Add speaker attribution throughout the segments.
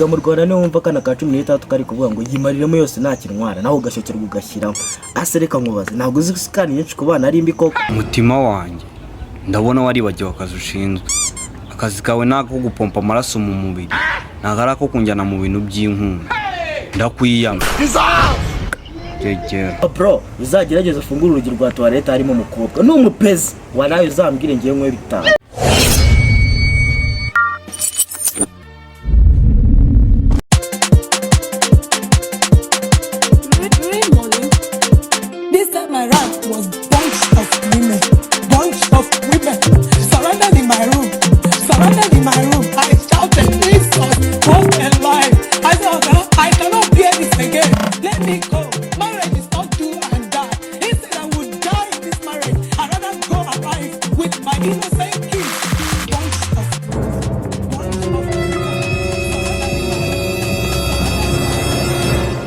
Speaker 1: Mu Rwanda niyo wumva akana ka 16 kari kuvuga ngo yimariremo yose nta kinwara, nawe ugashyokirwa ugashyiramo. Ase reka nkubaze, ntabwo uzi ko isukari nyinshi ku bana ari mbi koko?
Speaker 2: Umutima wanjye, ndabona waribagiwe akazi ushinzwe. Akazi kawe ni ako gupompa amaraso mu mubiri, ntabwo ari ako kunjyana mu bintu by'inkunga. Ndakwiyama gegera.
Speaker 1: Bro, uzagerageze ufungure urugi rwa toilette harimo umukobwa n'umupezi waraye, uzambwire ngewe nkwe 5.
Speaker 3: Really?
Speaker 4: This time around was bunch of women, bunch of women surrounded in my room, surrounded in my room. I shouted, "Jesus was alive." I said, "Oga, I cannot bear this again. Let me go. Marriage is not do and die. Instead, I would die in this marriage. I'd rather go alive with my innocent kids." Bunch of women, bunch of women surrounded in my room.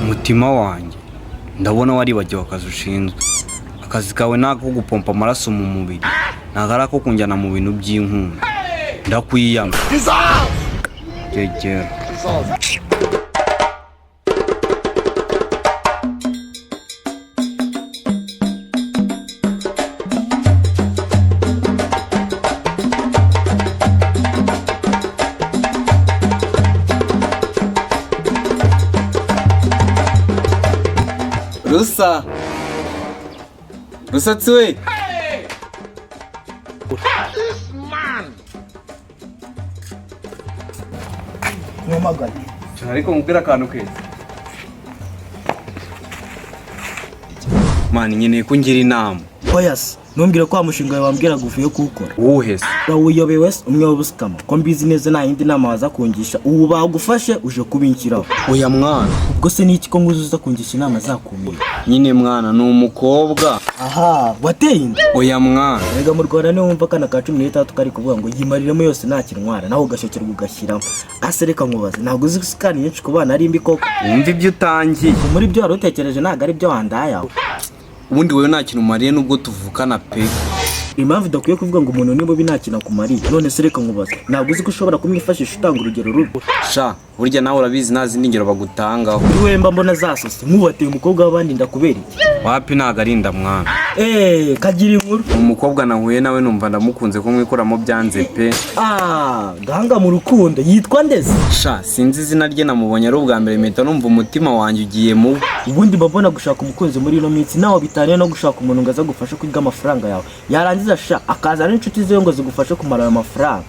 Speaker 2: Umutima wanjye, ndabona waribagiwe akazi ushinzwe. Akazi kawe ni ako gupompa amaraso mu mubiri, ntabwo ari ako kunjyana mu bintu by'inkunga. Ndakwiyama gegera.
Speaker 5: Rusa, rusatsi we.
Speaker 1: Nkumagaye.
Speaker 5: Ariko mubwire akantu keza, man. Nkeneye ko ungira inama.
Speaker 1: Oya se, ntumbwire ko wa mushinga wawe wambwiraga uvuye kuwukora.
Speaker 5: Uwuhe se?
Speaker 1: Urawuyobewe se, umwe w'ubusikama? Ko mbizi neza, nta yindi nama waza kungisha, ubu bagufashe uje kubinshyiraho.
Speaker 5: Oya mwana.
Speaker 1: Ubwo se ni iki ko nguzi uza kungisha inama zakumiye?
Speaker 5: Nyine mwana, ni umukobwa.
Speaker 1: Aha wateye inda?
Speaker 5: Oya mwana.
Speaker 1: Erega mu Rwanda niyo wumva akana ka 16 kari kuvuga ngo yimariremo yose nta kinwara, nawe ugashyokirwa ugashyiramo. Ase reka nkubaze, ntabwo uzi ko isukari nyinshi ku bana ari mbi koko?
Speaker 5: Wumva ibyo utangiye.
Speaker 1: Muri byo wari utekereje ntabwo ari byo wandayawe.
Speaker 5: Ubundi wowe nta kintu umariye nubwo tuvukana pe.
Speaker 1: Impamvu udakwiye kuvuga ngo umuntu ni mubi nta kintu akumariye. None se reka nkubaze, ntabwo uzi ko ushobora kumwifashisha utanga urugero rubi?
Speaker 5: Sha, burya nawe urabizi, nta zindi ngero bagutangaho.
Speaker 1: Kuri we mba mbona zasose nk'ubateye umukobwa w'abandi, ndakubera iki?
Speaker 5: Wapi, ntabwo ari inda mwana.
Speaker 1: Eee, kagira inkuru.
Speaker 5: Umukobwa nahuye nawe numva ndamukunze, ko mwikuramo byanze pe.
Speaker 1: Ah, gahanga mu rukundo, yitwa ndeze?
Speaker 5: Sha, sinzi izina rye, namubonye ari ubwa mbere mpita numva umutima wanjye ugiye mubi.
Speaker 1: Ubundi mba mbona gushaka umukunzi muri ino minsi nawe bitaniye no gushaka umuntu ngo aze agufashe kwiga amafaranga yawe, yarangiza sha akazana n'inshuti ziwe ngo zigufashe kumara ayo mafaranga.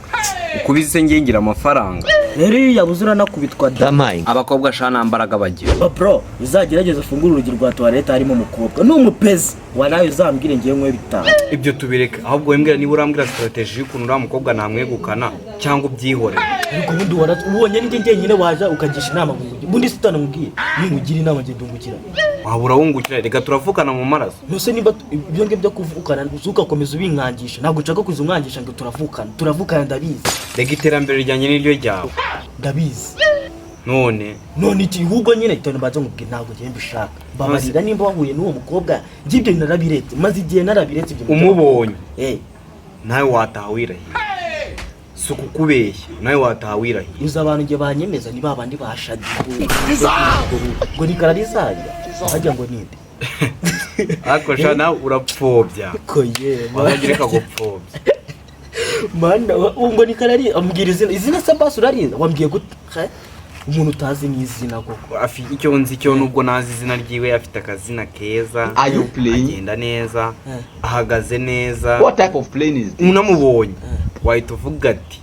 Speaker 5: Ukubizi se ngengira amafaranga?
Speaker 1: Rero iyo yabuze uranakubitwa da.
Speaker 5: Abakobwa sha, nta mbaraga bagira.
Speaker 1: Ba bro, uzagerageze ufungure urugi rwa toilette harimo umukobwa n'umupezi waraye, uzambwire ngewe nkwe 5.
Speaker 5: Ibyo tubireke, ahubwo wembwira niba urambwira strategy y'ukuntu uriya mukobwa namwegukana cyangwa ubyihorere.
Speaker 1: Ariko ubundi ubonye ninjye njyenyine waje ukagisha inama ngo ubundi se utanamubwiye ninkugira inama ngenda ungukira.
Speaker 5: Waba urawungukira, reka turavukana mu maraso.
Speaker 1: Nose nimba ibyo ngibyo kuvukana ugakomeza ubinkangisha, ntabwo nshaka kuza umwangisha ngo turavukana, turavukana, ndabizi.
Speaker 5: Reka, iterambere ryanjye niryo ryawe.
Speaker 1: Ndabizi.
Speaker 5: None?
Speaker 1: None iki ahubwo nyine tone mbanza nkubwire, ntabwo ngiye mbishaka. Mbabarira, nimba wahuye n'uwo mukobwa njye narabiretse, maze igihe narabiretse ibyo.
Speaker 5: Umubonye
Speaker 1: Eh.
Speaker 5: nawe wataha wirahira, si ukukubeshya, nawe wataha wirahira.
Speaker 1: Uzi abantu njye banyemeza ni babandi ba Shadibu ngo ni Kararizaria hajya ngo ninde?
Speaker 5: Ariko sha, nawe urapfobya.
Speaker 1: Ko ye.
Speaker 5: Wazajya ureka gupfobya.
Speaker 1: Mana, ngo ni Karari, ambwira izina, izina se basi urariza wambwiye gute? He? Umuntu utazi n'izina koko?
Speaker 5: Icyo nzi cyo, nubwo nazi izina ryiwe, afite akazina keza.
Speaker 6: Are you playing?
Speaker 5: Agenda neza.
Speaker 1: Eh.
Speaker 5: Ahagaze neza.
Speaker 6: What type of plane is this?
Speaker 5: Unamubonye wahita uvuga ati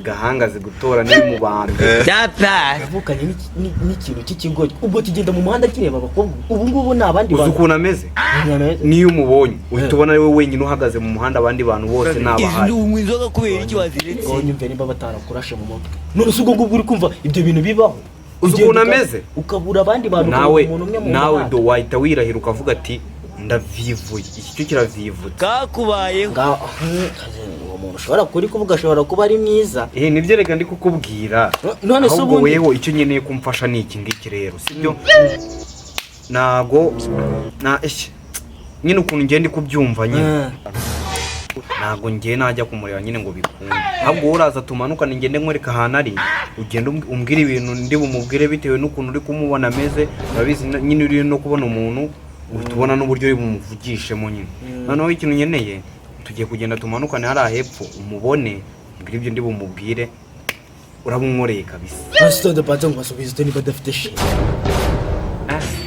Speaker 5: Gahanga azi gutora, ni mu bantu.
Speaker 1: Yavukanye n'ikintu cy'ikigoyi, ubwo kigenda mu muhanda kireba abakobwa, ubu ngubu ni abandi
Speaker 5: Uzi
Speaker 1: bantu.
Speaker 5: ukuntu ameze?
Speaker 1: Ameze.
Speaker 5: Niyo umubonye uhita ubona ari we wenyine uhagaze mu muhanda, abandi bantu bose ni abahari.
Speaker 7: Unywa inzoga kubera iki waziretse?
Speaker 1: Ngo nyumve nimba batarakurashe mu mutwe. None se ubwo ngubwo uri kumva ibyo bintu bibaho?
Speaker 5: Uzi
Speaker 1: Ugenda
Speaker 5: ukuntu ameze?
Speaker 1: Ukabura abandi bantu,
Speaker 5: Nawe
Speaker 1: ukabura umuntu umwe mu
Speaker 5: nawe
Speaker 1: muhanda.
Speaker 5: do wahita wirahira ukavuga ati ndavivuye, iki cyo kiravivutse.
Speaker 7: Kakubayeho.
Speaker 1: Uwo muntu ushobora kuri kuvuga ashobora kuba ari mwiza.
Speaker 5: Eh, nibyo reka ndi kukubwira.
Speaker 1: None se
Speaker 5: Ahubwo
Speaker 1: ubundi
Speaker 5: wewe icyo nkeneye kumfasha ni iki ngiki rero, sibyo? Ntago na nyine ukuntu ngenda kubyumva nyine. Ntabwo ngiye najya kumureba nyine ngo bikunde, ahubwo wowe uraza tumanukane, ngende nkwereka ahantu ari, ugende umbwire ibintu ndi bumubwire bitewe n'ukuntu uri kumubona ameze. Urabizi nyine uri no kubona umuntu uhita ubona n'uburyo uri bumuvugishemo nyine. Noneho ikintu nkeneye, tugiye kugenda tumanukane hariya hepfo, umubone, umbwire ibyo ndi bumubwire, urabunkoreye kabisa.
Speaker 1: Pastor de Pato ngo basubize ute niba adafite chérie?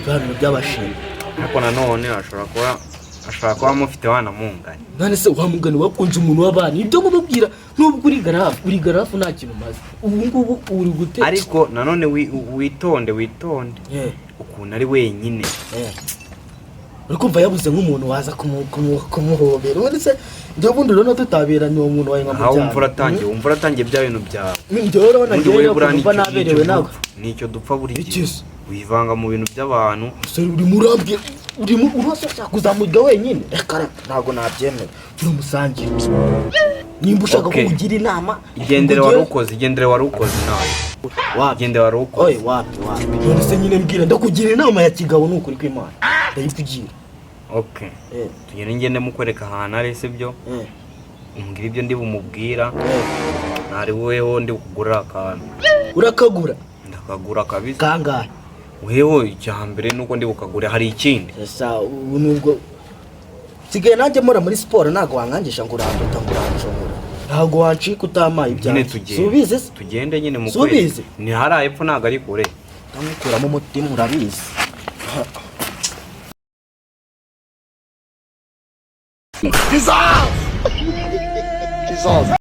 Speaker 1: Bya bintu by'aba chérie.
Speaker 5: Ariko nanone ashobora kuba amufite wanamunganye.
Speaker 1: None se wa mugani wakunze umuntu w'abana, ibyo kumubwira nubwo uri garafu, uri garafu, nta kintu umaze ubu ngubu uri gute?
Speaker 5: Ariko nanone witonde, witonde. Ukuntu ari wenyine.
Speaker 1: Uri kumva yabuze nk'umuntu waza kumuhobera. Ubundi se njyewe, ubundi urabona tutaberanye, uwo muntu wawe
Speaker 5: Aho
Speaker 1: nkamujyana?
Speaker 5: Wumva uratangiye bya bintu byawe.
Speaker 1: Njyewe urabona
Speaker 5: Ubundi
Speaker 1: njyewe
Speaker 5: wowe buriya
Speaker 1: kumva
Speaker 5: nicyo
Speaker 1: naberewe
Speaker 5: nicyo
Speaker 1: nawe.
Speaker 5: dupfa, nicyo dupfa buri gihe.
Speaker 1: Iki se?
Speaker 5: Wivanga mu bintu by'abantu.
Speaker 1: Umusore urimo urambwira, urimo urashaka kuzamurya wenyine. Reka reka, ntabwo nabyemera, turamusangira nimba ushaka
Speaker 5: Okay.
Speaker 1: ko ugira inama.
Speaker 5: Igendere, wari ukoze, igendere, wari ukoze nawe.
Speaker 1: Wapi?
Speaker 5: Igendere, wari ukoze.
Speaker 1: Oye, wapi, wapi. None se nyine mbwira, ndakugira inama ya kigabo, ni ukuri kw'Imana ndayikugira.
Speaker 5: Okay, tugende, ngende mukwereka ahantu ari, sibyo? Umbwira ibyo ndi bumubwira. Ntari weho ndi bukugurira akantu.
Speaker 1: Urakagura?
Speaker 5: Ndakagura kabisa.
Speaker 1: Kangahe?
Speaker 5: Weho icya mbere nuko ndi bukagure, hari ikindi?
Speaker 1: Sasa ubu nubwo nsigaye nanjye mpora muri siporo, ntabwo wankangisha ngo uranduta, ngo uranshobora, ntabwo wancika utamaye
Speaker 5: Nyine
Speaker 1: ibyanjye.
Speaker 5: tugende.
Speaker 1: Subizi se?
Speaker 5: Tugende nyine mu
Speaker 1: Subizi?
Speaker 5: Ni hariya hepfo, ntabwo ari kure.
Speaker 1: Ndamukuramo umutima, urabizi.